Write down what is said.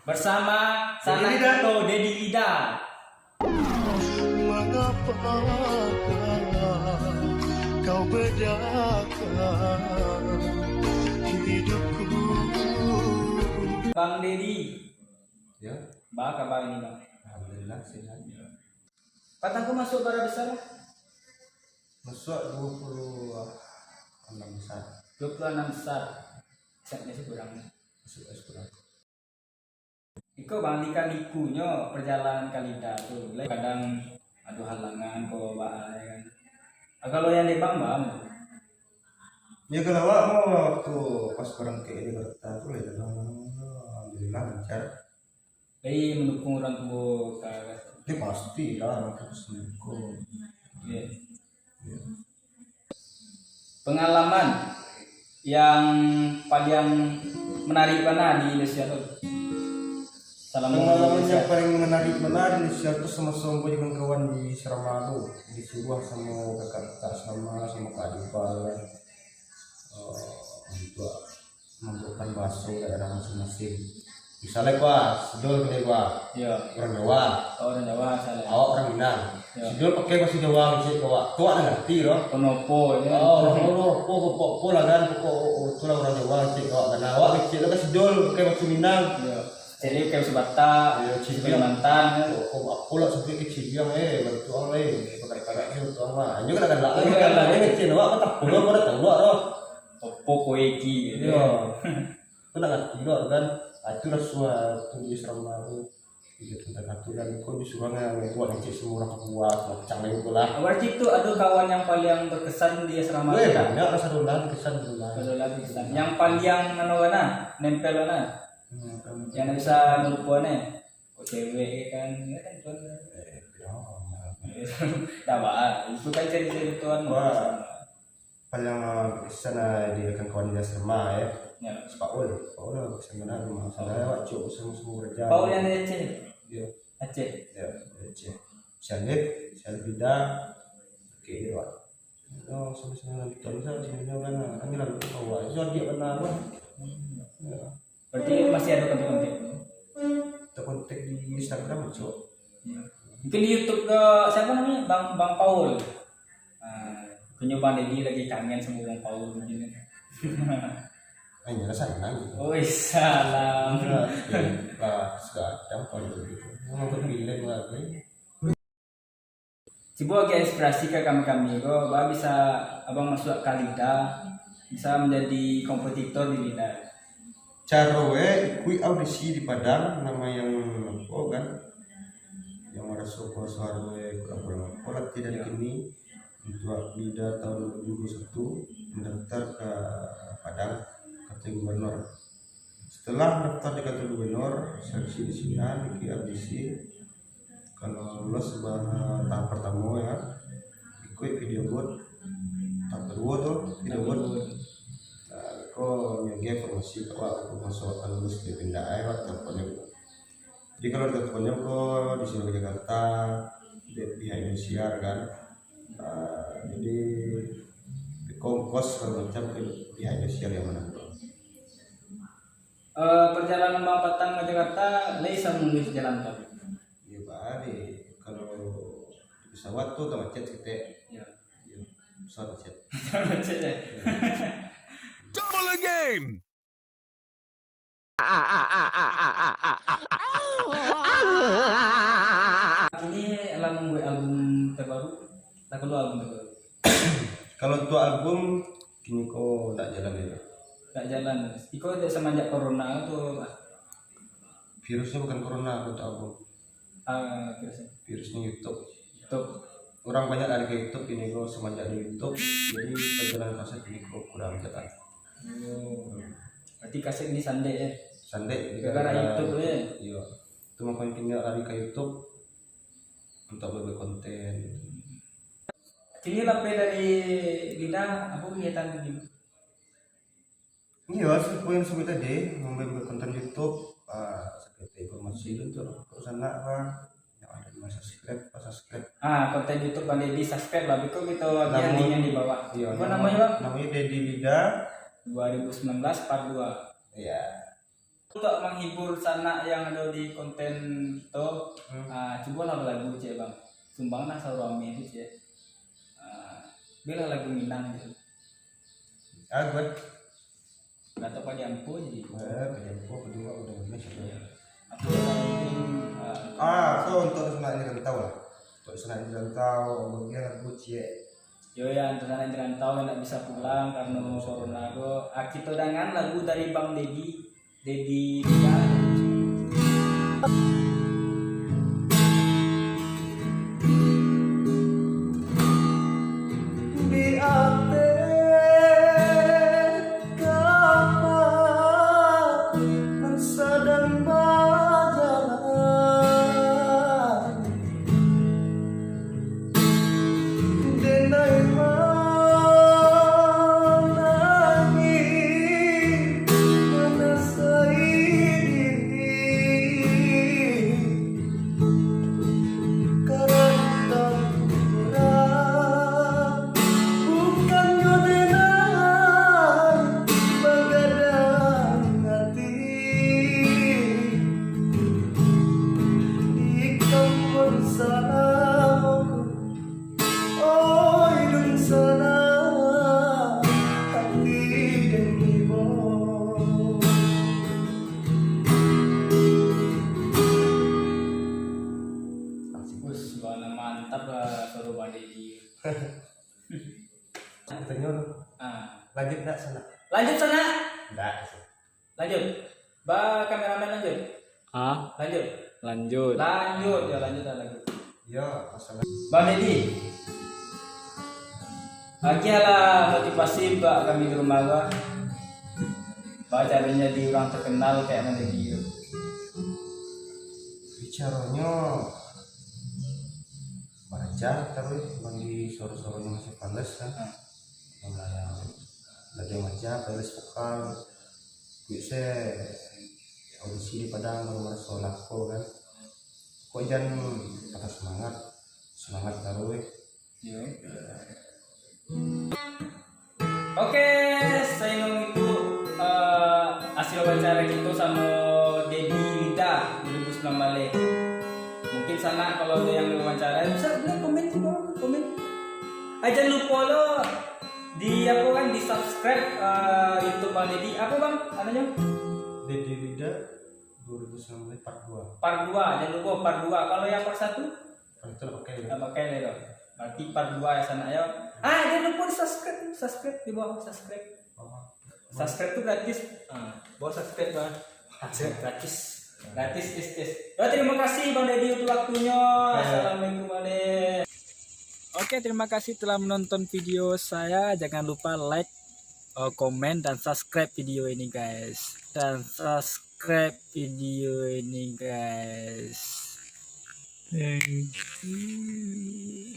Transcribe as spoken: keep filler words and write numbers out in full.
Bersama Dedi Sanak Lida. Kito, Dedi Lida. Mengapa kau bedakan hidupku? Bang Dedi. Ya. Ba kabar ini, Bang? Alhamdulillah, sehat. Patang ko masuak bara besar lah? Masuak dua puluh enam besar. Dua puluh enam besar. Isapnyo sih kurang. Masuak kurang. Iko, Bang, lika-likunyo perjalanan ka Lida tu, lai kadang ado halangan ko, baa, ya kan. Ah, kalau yang di Bang, Bang? Ya, kalau awak mah waktu pas barangkek di Jakarta tu, lai kadang, alhamdulillah, lancar. Lai mandukung urang tuo ka? Ya, pasti lah, urang tuo pasti mandukung. Ya. Ya. Pengalaman yang paliang menarik bana di Indonesia tu? Salamo di Indonesia. Pengalaman yang paling menarik bana di Indonesia tu, samaso ambo jo kawan-kawan di asrama tu, disuruah samo kakak-kakak asrama, samo Kak Adifa kan, eh, untuak mambuekkan bahaso daerah masing-masing. Misalnyo, Pak, Sidol, misalnyo, Pak, Iyo. urang Jawa. Oh, urang Jawa, salah. Awak urang Minang. Iyo. Sidol pakai bahaso Jawa, ngecek ka awak. Tu awak ndak ngarti doh. Konopo, ya. Oh, konopo, konopo lah kan. Pokok, oh, oh, itulah urang Jawa, ngecek ka awak. Karena awak ngecek lah ka Sidol, pakai bahaso Minang. Iyo. Jadi, pakai bahaso Batak, Iyo, bahaso Cibiang. Kalimantan, ya. Oh, kok apo lah sampai ka Cibiang, eh, bantuang, eh. Pakai-pakai je bantuang lah. Inyo kan galak-galak Iyo, lagi kan. galak. Inyo ngecek awak, kok tak pulo, kok dak tahu awak doh. Opo koe ki, gitu. Iyo. Ko ndak ngarti doh kan. Ah, itulah suatu di asrama tu. Iyo, tentang aturan ko disuruah ngan buek ngecek samo urang Papua, samo pacang lain tu lah. Berarti tu ado kawan yang paliang berkesan di asrama Weh, tu, kan? Banyak lah, Sadolan berkesan, Sadolan. Sadolan berkesan. Yang paliang anu bana, nempel bana? Hmm, apa Yang ndak bisa malupo ni. Kok cewek kan, ya kan, tuan. Eh, tidak apa-apa. Dah, bah. Itu kan cerita-cerita tuan. Wah. Paliang, ah, berkesan, ah, di kawan-kawan di asrama, ya. Ya. Si Paul, Paul lah berkesan bana, memang sadar awak cuk, samo-samo karajo. Paul yang dari Aceh? Iyo. Aceh? Iyo, dari Aceh. Si Alif, si Alif Ida, oke, iyo, Pak. Oh, samo-samo nonton, samo-samo kan, ah, kami lalu ke bawah. Itu adiak bana, Pak. Ya. Berarti masih ado kontak-kontak? Kontak di Instagram, cok. Ya. Mungkin di YouTube ke, siapa namanya? Bang, Bang Paul. Ah, kayaknya Bang Dedi lagi kangen sama Bang Paul mungkin. Ah, iyalah, sanang gitu. Oh, salam. Enggak, ya, pas kadang Paul gitu. Mau berpilihan lagi. Cubo agiah inspirasi ka kami-kami ko, baa bisa abang masuak ka Lida, bisa manjadi kompetitor di Lida. Caro e, ikuik audisi di Padang, namo yang apo kan, yang maraso ko suaro e kurang-kurang apo, latiah dari Iyo. kini, untuak Lida taun dua ribu dua puluh satu, mandaftar ka Padang, kantor gubernur. Setelah mandaftar di kantor gubernur, seleksi di sinan, ikuik audisi, Kalau lolos ba-, tahap partamo, ya, ikuik video booth. Tahap kaduo tu, video booth. Nah, ko nyo agiah informasi ka awak, masuak ka lulus di pindah, eh, awak teleponyo. Jadi, kalau teleponyo ko disuruah ka Jakarta, dari pihak Indosiar, kan. Ah, jadi, ongkos sagalo macam ka pihak Indosiar yang manangguang. Eh, perjalanan Bang Patang ka Jakarta, lai samunuih jalan tol? Iyo, baa deh. Kalau di pesawat tu agak macet saketek. Iyo. Iyo, pesawat macet. Macet, yo? Iyo. Double game. Kini lah mambuek album terbaru, lah kalua album terbaru. Kalau untuak album, kini ko ndak jalan juo. Ndak jalan. Iko dek semenjak corona tu, Pak? Virusnyo bukan corona, kalau untuak album. Ah, virusnyo. Virusnyo YouTube. YouTube. Urang banyak lari ka YouTube kini ko, semenjak di YouTube, jadi perjalanan kaset kini ko kurang jalan. Oh. Berarti kaset ini sandek, yo? Sandek, gara-gara gara YouTube tu, yo? Iyo. Itu makanya kini lari ka YouTube untuak buek konten. Kini lapeh dari Lida, apo kegiatan kini? Iyo, seperti yang disebut tadi, mambuek konten YouTube, ah, saketek informasi tu, untuak sanak, apa, yang ado nan subscribe, apa subscribe. Ah, konten YouTube Bang Dedi, subscribe lah, beko kito agiah link yang di bawah. Iyo, apo namonyo, Bang? Namonyo Dedi Lida. Dua ribu sembilan belas part dua. Iyo. Untuk menghibur sanak yang ada di konten kita, hmm. Ah, cubolah balagu, cek, Bang. Sumbanglah saurang meh tu, cek. Ah, bela lagu Minang, cek. Ah, gue. Atau Padi Ampo jadi. Eh, Padi Ampo, Padi Ampo udah bener sih. Iya. Atau mungkin, ah, ah, so untuk sanak di rantau lah. Untuk sanak di rantau, bagian lagu, cek. Yo, ya, untuk sanak di rantau yang tak bisa pulang karena corona ko, ah, kita dengan lagu dari Bang Dedi. Dedi Rizal. Di ateh kapal nan sadang bajalan. Denai manangih, manasai diri. Karantang urang, bukannyo denai bagadang ati. Ikam pun salamo ko, oi dunsanak hati den ibo. Bus, bana mantap lah suaro Bang Dedi. Aku tanyo lu. Ah. Lanjut ndak, sanak? Lanjut, sanak. Ndak sih. Lanjut. Ba kameramen, lanjut. Ah? Lanjut. Lanjut. Lanjut, yo, lanjut lah, lanjut. Yo, masalah. Bang Dedi. Bagilah motivasi buat kami di rumah gua. Ba caranya jadi urang terkenal kayak Bang Dedi tu. Bicaronyo baca taruih, Bang, di suaro-suaronyo masih panas kan. Hmm. Yang lain lagi baca, panas vokal. Duit se audisi di Padang baru maraso lako kan. Kok jan patah semangat, semangat taruih. Yo. Oke, sainggo itu, eh, hasil wawancara kita sama Dedi Wida dua ribu sembilan belas. Mungkin sanak kalau ada yang wawancara, bisa boleh komen di bawah, komen. Ah, jangan lupa lo di apa kan, di subscribe, eh, YouTube Bang Dedi. Apa, Bang? Anunya? Dedi Wida dua ribu sembilan belas part dua. Part dua, jangan lupa part dua. Kalau yang part satu? Part satu lah pakai. Lah pakai lah tu. Berarti part dua ya sanak yo. Ah, jangan lupa di subscribe, subscribe di bawah, subscribe. Oh. Subscribe tu gratis. Ah, bawah subscribe, Bang. Gratis. Gratis, is, is. Ya, terima kasih Bang Dedi untuk waktunya. Oke. Assalamualaikum, Bang Dedi. Oke, terima kasih telah menonton video saya. Jangan lupa like, eh, komen, dan subscribe video ini, guys. Dan subscribe video ini, guys. Thank you.